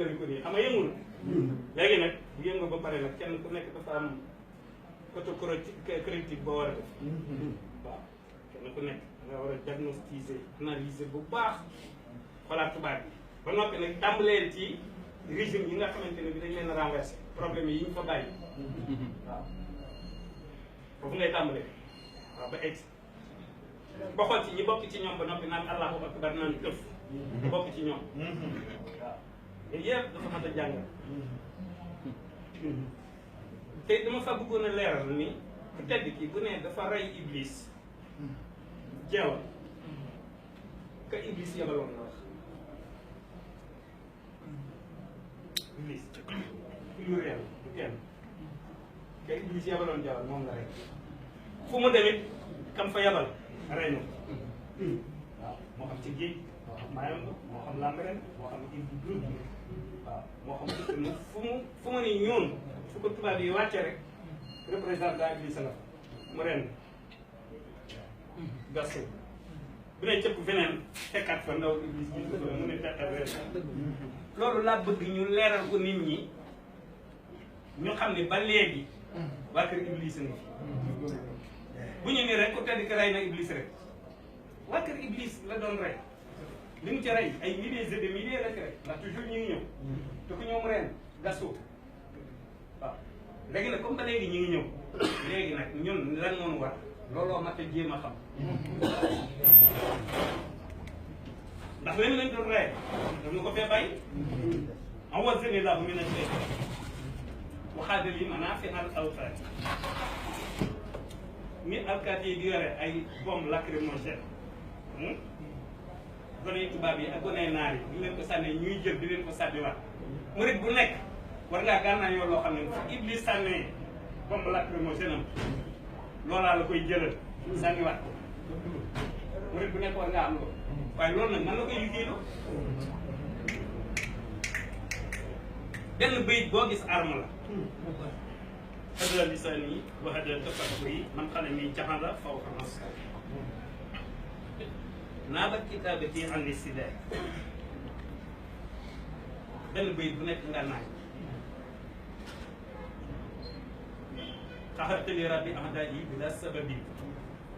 yëngali ko nii xam nga yëngu na léegi nag bu yëngu ba pare nag kenn ku nekk dafa am autocritique boo war a def waaw kenn ku nekk nga war a diagnostiquer analyser bu baax xoolaat tubaab bi ba noppi nag tàmbaleen ci régime yi nga xamante ne bi dañ leen renversé problème yi ñu fa bàyyi waaw foofu ngay tàmbalee waaw ba egg ba xool ci ñi bokk ci ñoom ba noppi naan allahu akbar naan ëf bokk ci ñoom waaw yooyu yëpp dafa mat a jàngal te dama fa bëggoon a leeral ni ku tedd ki bu ne dafa rey iblis jeewal ka iblis yabaloon la wax iblis pluriel du kenn ka iblis yabaloon jeewal moom la rey fu mu demit kam fa yabal rey na waaw moo xam ci géej moo xam maayam moo xam lambaren moo xam il bu waaw moo xam fu mu ni ñoon fu ko tubaab yi wàcce rek représentant iblis la mu ren gasu bu ne cëpp feneen fekkaat fa ndaw iblis bi mu ne fekkaat ren loolu laa bëgg ñu leeral ko nit ñi ñu xam ne ba léegi waa kër iblis na bu ñu ni rek ku tedd ki rey na iblis rek waa kër iblis la doon rey li mu ci rey ay milliers et des milliers la ci rey ndax toujours ñu ngi ñëw te ku ñëw mu ren gasu waaw léegi nag comme ba léegi ñu ngi ñëw léegi nag ñun lan moonu war looloo mat a jéem a xam ndax leen lañ doon rey dam na ko fee bàyyi en wasani lahu min ash-shaytan waxaadal yi manaafi'al awtaad mi alkaat yi di yore ay bombe lacrymogène gone yi tubaab yi ak gone yi naar yi di leen ko sànnee ñuy jël di leen ko sànniwaat murit bu nekk war ngaa gànnaaw yoo loo xam ne fu iblis sànnee bombe lacrymogène am loolaa la koy jëlal sànniwaat ko murit bu nekk war ngaa am loolu waaye loolu nag man la koy liggéeyloo benn bayit boo gis arme la hada lisaani wa hada tafakkuri man xale mi jaxala faw xamas naa ba kitaabati an listidaay benn bayit bu nekk nga naaj xaxartali rabbi ahdaji bila sababi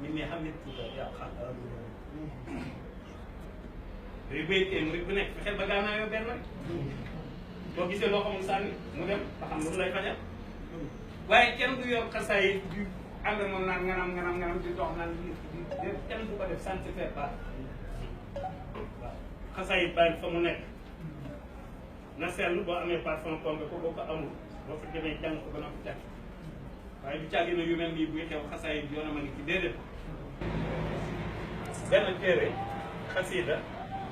min ne xam ne tuuta yaa xaar day baytee mu rek bu nekk fexeel ba gaa naa yoo benn rek boo gisee loo xamul sànni mu dem ba xam lu mu lay fajal waaye kenn du yor xasaay di ànd moom naan nganam di dox naan kenn du ko def sans se faire pas waaw xasaay bàyyi fa mu nekk na seetlu boo amee parfum pompe ko boo ko amul boo fa demee jàng ko ba na ko teg waaye du càggi na yu mel nii buy xew xasaay bi yoonam a ngi ci déedéet benn téere xasiida